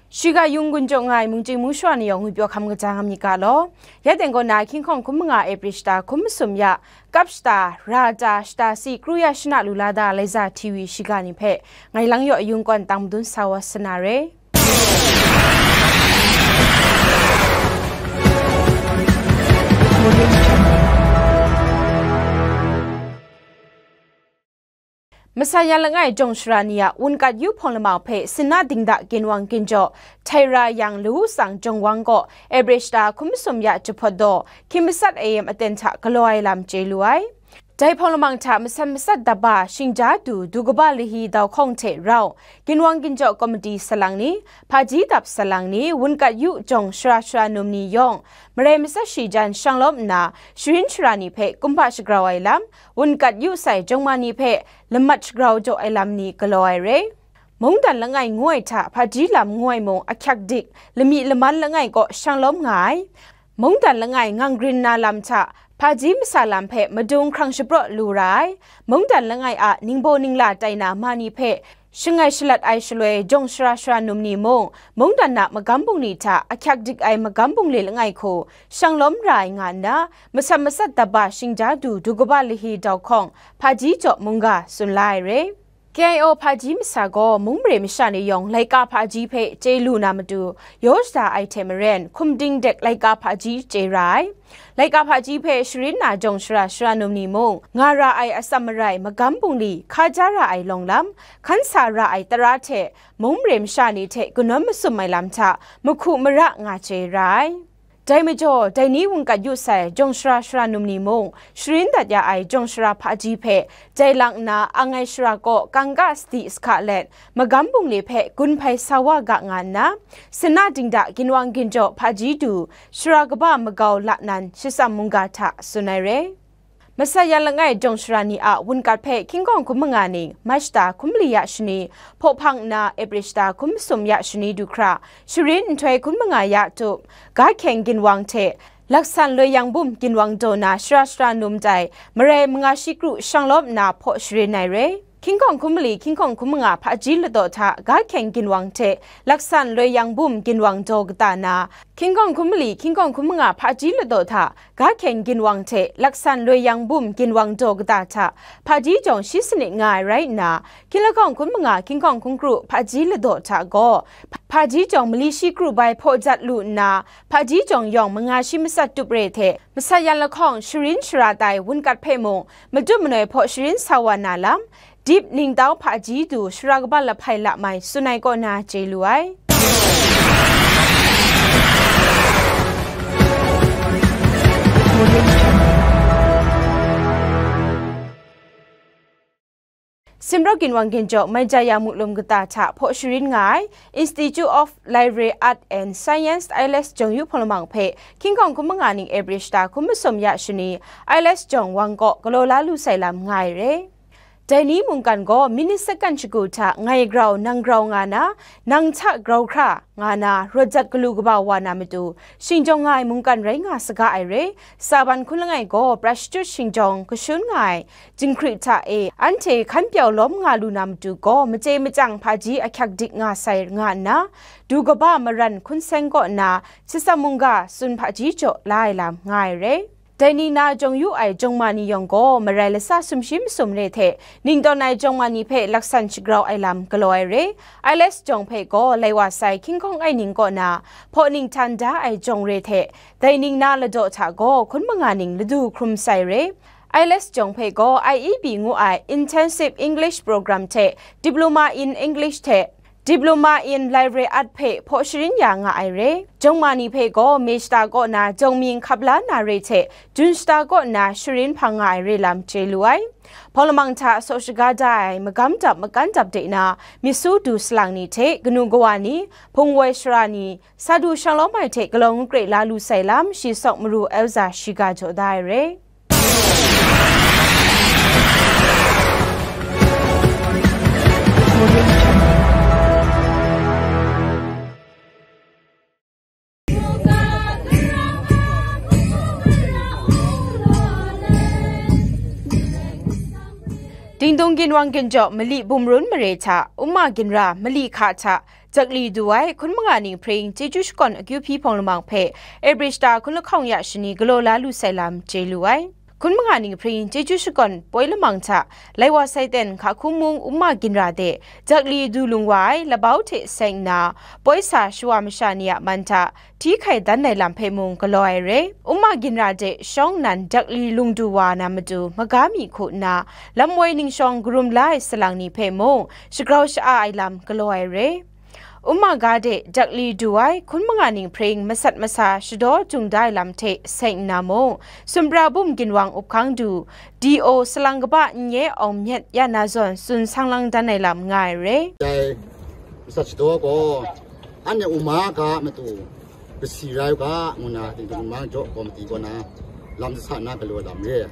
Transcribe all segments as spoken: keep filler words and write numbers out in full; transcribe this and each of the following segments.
Shiga yung gun jaw nga ai mungchying mungshwa ni yawng ngwipyaw hkam kaja nga myit ga law. Ya teng kaw na hkying hkawng hkum manga April shata hkum masum ya, kap shata, ra ta, shata si, kru ya shana lu la da, Laiza T V shiga ni hpe ngai lang yaw yung kawn tang madun sa wa sana re. Masa yan langai jawng sara ni a wunkat yu hpawng lamang hpe sinna dingda ginwang ginjaw, htai ra yang lawu tsang jawng wang kaw, April shata hkum masum ya jahpawt daw, hkying masat ayem aten hta galaw ai lam chye lu ai. Dai hpawng lamang hta masan masat daba, shingja du, du kaba lahi dau hkawng hte rau, ginwang ginjaw komiti salang ni, hpaji dap salang ni, wunkat yu jawng sara sara num ni yawng, marai matsat shi jan shanglawm nna, sharin shara ni hpe kumhpa shagrau ai lam, wunkat yu sai jawng ma ni hpe lamat shagrau jaw ai lam ni galaw ai re. Mungdan langai ngu ai hta hpaji lam ngu ai mung ahkyak dik, lami laman langai kaw shanglawm nga ai. Mungdan langai ngang grin na lam hta hpaji masa lam hpe madung hkrang shapraw lu ra ai. Mungdan langai a ningbaw ningla tai na ma ni hpe shangai shalat ai shaloi, jawng sara sara num ni mung, mungdan a magam bungli hta ahkyak dik ai magam bungli langai hku shanglawm ra ai nga nna, masan masat daba, shingja du, du kaba lahi dau hkawng, hpaji jaw mungga tsun la ai re. K I O hpaji masa gaw mung mare masha ni yawng laika hpaji hpe chye lu na matu, yaw shada ai hte maren, hkum ding dek laika hpaji chye ra ai. Laika hpaji hpe sharin na jawng sara sara num ni mung, nga ra ai atsam marai, magam bungli, hka ja ra ai lawng lam, hkan sa ra ai tara hte, mung mare masha ni hte kanawn masum ai lam hta, mahku mara nga chye ra ai. Dai majaw, dai ni wunkat yu sai, jawng sara sara num ni mung, sharin dat ya ai jawng sara hpaji hpe, jai lang nna ang ai shara kaw kangka sadi sahka let, magam bungli hpe gun hpai sa wa ga nga nna, sinna dingda ginwang ginjaw hpaji du, shara kaba magau la nan, shatsam mungga hta tsun ai re. Masa yan langai jawng sara ni a wunkat hpe hkying hkawng hkum manga ning, Mach shata hkum mali ya shani, hpaw hpang nna April shata hkum masum ya shani du hkra, sharin nhtoi hkum manga ya tup, ga hkyeng ginwang hte, laksan loi yang bum ginwang daw na sara sara num tai, marai manga shi kru shanglawm nna hpaw sharin ai re. Hkying hkawng hkum mali, hkying hkawng hkum manga hpaji ladaw hta ga hkyeng ginwang hte, laksan loi yang bum ginwang daw kata na, hkying hkawng hkum mali, hkying hkawng hkum manga hpaji ladaw hta ga hkyeng ginwang hte, laksan loi yang bum ginwang daw kata hta, hpaji jawng shi sanit nga ai rai nna, hkying lahkawng hkum manga, hkying hkawng hkum kru hpaji ladaw hta gaw, hpaji jawng mali shi kru bai hpaw jat lu nna, hpaji jawng yawng manga shi matsat tup re hte, masa yan lahkawng sharin shara tai wunkat hpe mung, matup manoi hpaw sharin sa wa na lam, dip ningtau hpaji du shara kaba lahpai la mai tsun ai kaw na chye lu ai. Simraw ginwang ginjaw Maijaya Muklum kata hta hpaw sharin nga ai Institute of Library Art and Science, I L S jawng yu hpawng lamang hpe hkying hkawng hkum manga ning April shata hkum masum ya shani, I L S jawng wang kaw galaw la lu sai lam nga ai re. Dai ni mungkan gaw minit sakan shagu hta ngai grau, nang grau nga na, nang hta grau hkra nga na, rawt jat galu kaba wa na matu, shingjawng nga ai mungkan rai nga saga ai re. Saban hkun langai gaw, Prashutut shingjawng kashun nga ai jinghkrit hta e, anhte hkan pyau lawm nga lu na matu gaw, machye machyang hpaji ahkyak dik nga sai nga nna, du kaba maran hkun seng kaw nna, shatsam mungga tsun hpaji jaw la ai lam nga ai re. Dai ni na jawng yu ai jawng ma ni yawng gaw, marai lasa sumshi masum re hte, ning tawn ai jawng ma ni hpe laksan shagrau ai lam galaw ai re. I L S jawng hpe gaw, lai wa sai hkying hkawng ai ning kaw na, hpaw ning htan da ai jawng re hte, dai ning na ladaw hta gaw, hkun manga ning ladu hkrum sai re. I L S jawng hpe gaw, I E B ngu ai Intensive English Program hte, Diploma in English hte, Diploma in Library Art hpe hpaw sharin ya nga ai re. Jawng ma ni hpe gaw, May shata kaw na jawng mying hkap la na re hte, Jun shata kaw na sharin hpang nga ai re lam chye lu ai. Hpawng lamang hta saw shaga da ai magam dap makan dap de na, myit su du salang ni hte kanu kawa ni, hpung woi sara ni, sa du shanglawm ai hte galaw ngukre la lu sai lam, shi Sawk Maru Elza shiga jaw da ai re. Dingdung ginwang ginjaw mali bumrun mare hta, Uma ginra mali hka hta, Jakli du ai hkun manga ning hpring chyeju shakawn akyu hpyi hpawng lamang hpe April shata hkun lahkawng ya shani galaw la lu sai lam chye lu ai. Hkun manga ning hpring chyeju shakawn poi lamang hta, Laiwa Saiten Hka Hkung mung Uma Ginra de jakli du lung wa ai labau hte seng nna, poi sa shawa masha ni a man hta hti hkai dan ai lam hpe mung galaw ai re. Uma Ginra de shawng nnan jakli lung du wa na matu maga mi hku nna, lam woi ning shawng karum la ai salang ni hpe mung shagrau sha-a ai lam galaw ai re. Uma ga de jakli du ai hkun manga ning hpring masat masa shadaw jung da ai lam hte seng nna mung, Sumra bum ginwang up hkang du, D O salang kaba n ye awng myet ya na zawn tsun sang lang dan ai lam nga ai re. Dai masat shadaw gaw, anhte Uma ga a matu kasi rai u ga, ngu nna tingtung mang jaw komiti kaw na lam sa na galaw lam re.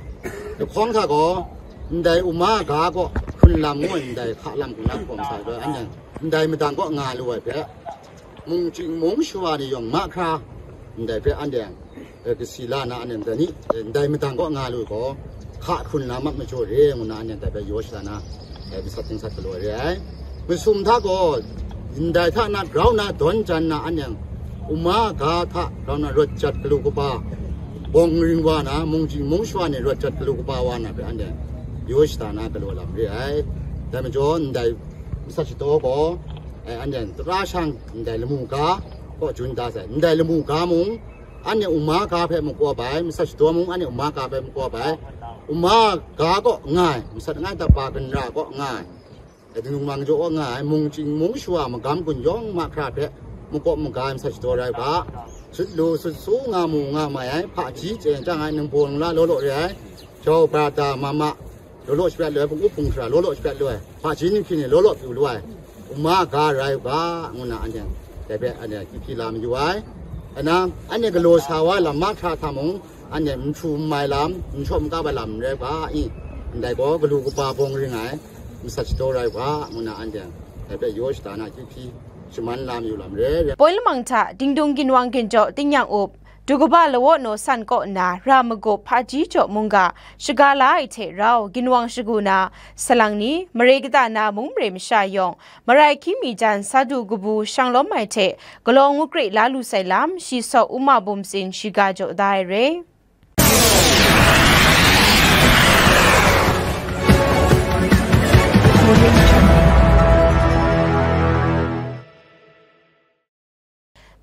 Lahkawng hta gaw, ndai Uma ga kaw hkrun lam ngu ai ndai hka lam hku na hkawm sa ai gaw, anhte ndai madang kaw nga lu ai hpe, mung chying mung shawa ni yawng mahkra ndai hpe anhte, eh, kasi la na anhte ndai ni, eh, ndai madang kaw nga lu gaw, hka hkrun na mat majaw re, ngu na anhte ndai hpe yaw sha na, eh, masat dingsat galaw re ai. Masum hta gaw, ndai hta na grau na dawn jan na anhte Uma ga hta grau na rawt jat galu kaba bawng ring wa na, mung chying mung shawa ni rawt jat galu kaba wa na hpe anhte yaw shada na galaw lam re ai. Dai majaw, ndai masat shadaw gaw, eh, anhte tara shang ndai lamu ga kaw jun da sai. Ndai lamu ga mung, anhte Uma ga hpe makawp ai, masat shadaw mung anhte Uma ga hpe makawp ai. Uma ga kaw nga ai, masat langai dapa ginra kaw nga ai, dingdung mang jaw kaw nga ai, mung chying mung shawa magam gun yawng mahkra hpe makawp maga ai masat shadaw rai u ga, sut lu sut su nga mu nga mai ai, hpaji chye chyang ai, ningbaw ningla law law re ai, jau brata mama, law law shaprat lu ai, hpung up hpung hkra law law shaprat lu ai, hpaji ninghpyi ni law law pyu lu ai, Uma ga rai u ga, ngu na anhte dai hpe anhte hti hpyi la mayu ai. Ana, anhte galaw sa wa ai lam mahkra hta mung, anhte n htu n mai lam, n shawp n kap ai lam n rai u ga i, ndai gaw galu kaba bawng ring ai masat shadaw rai u ga, ngu na anhte dai hpe yaw shada na hti hpyi shaman la mayu lam re. Poi lamang hta dingdung ginwang ginjaw tingnyang up, du kaba lawa naw san kaw nna ra magup hpaji jaw mungga shaga la ai hte rau ginwang shagu na salang ni, mare kata na mung mare masha yawng, marai hkying mi jan sa du kabu shang lawm ai hte galaw ngu kre la lu sai lam, shi saw Uma Bum Tsin shiga jaw da ai re.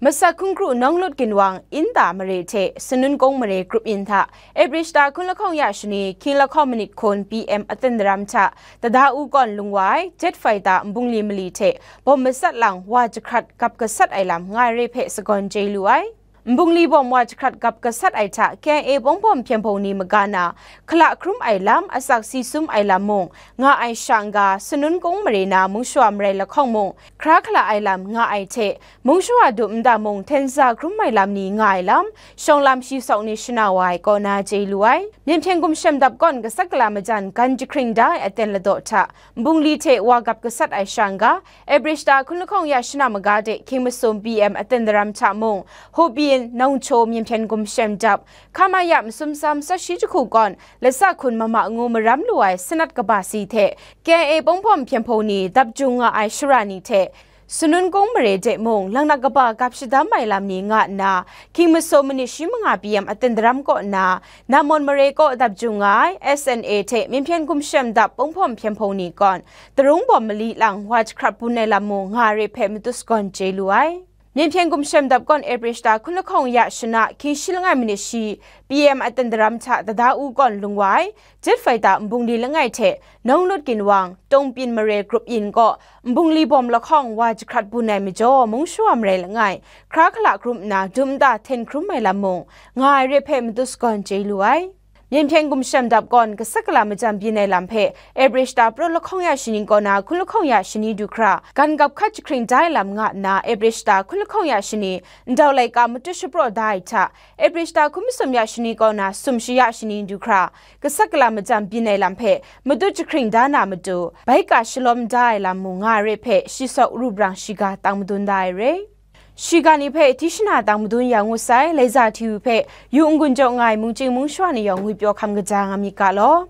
Masak hkungkru nawng lut ginwang Inda mare hte Sanun Kong mare grup yin hta April shata hkun lahkawng ya shani hkying lahkawng manit hkun P M aten daram hta Tada U kawn lung wa ai jet fighter nbungli mali hte bawm matsat lang wa jahkrat gap gasat ai lam nga ai re hpe sagawn chye lu ai. Nbungli bawm wa jahkrat gap gasat ai hta K I A bawng bawm hpyen hpawng ni maga na hkala hkrum ai lam, asak si sum ai lam mung nga ai sha n-ga, Sanun Kong mare na mung shawa marai lahkawng mung hkra hkala ai lam nga ai hte, mung shawa dum nta mung hten za hkrum ai lam ni nga ai lam, shawng lam shi sawk ni shana wa ai kaw na chye lu ai. Myen hpyen gumshem dap kawn gasat gala majan gan jahkring da ai aten ladaw hta, nbungli hte wa gap gasat ai sha n-ga, April shata hkun lahkawng ya shana maga de hkying masum P M aten daram hta mung, Hubyin, Nongcho, myen hpyen gumshem dap, Khamaya masum tsam tsawt shi jahku kawn, latsa hkun mama ngu maram lu ai sanat kaba si hte, K I A bawng bawm hpyen hpawng ni dap jung nga ai shara ni hte, Sanun Kong mare de mung, laknak kaba gap shadam ai lam ni nga nna, hkying masum manit shi manga P M aten daram kaw nna, Namon mare kaw dap jung nga ai S N A hte myen hpyen gumshem dap bawng bawm hpyen hpawng ni kawn, tarung bawm mali lang wa jahkrat bun ai lam mung nga ai re hpe matu sagawn chye lu ai. Myen hpyen gumshem dap kawn April shata hkun lahkawng ya shana hkying shi langai manit shi P M aten daram hta Tada U kawn lung wa ai jet fighter nbungli langai hte nawng lut ginwang Tongpyin mare grup yin kaw nbungli bawm lahkawng wa jahkrat bun ai majaw, mung shawa marai langai hkra hkala hkrum nna dum nta hten hkrum ai lam mung nga ai re hpe matu sagawn chye lu ai. Myen hpyen gumshem dap kawn gasat gala majan byin ai lam hpe April shata pru lahkawng ya shani kaw na hkun lahkawng ya shani du hkra, gan gap hkat jahkring da ai lam nga nna April shata hkun lahkawng ya shani ndau laika matut shapraw da ai hta, April shata hkun masum ya shani kaw na sum shaya shani du hkra, gasat gala majan byin ai lam hpe matut jahkring da na matu, baika shalawm da ai lam mung nga ai re hpe shi sawk ru brang shiga tang madun da ai re. Shiga ni hpe hti shana tang madun ya ngu sai, Laiza T V hpe yu n-gun jaw nga ai mung chying mung shawa ni yawng ngwi pyaw hkam kaja nga myit ga law.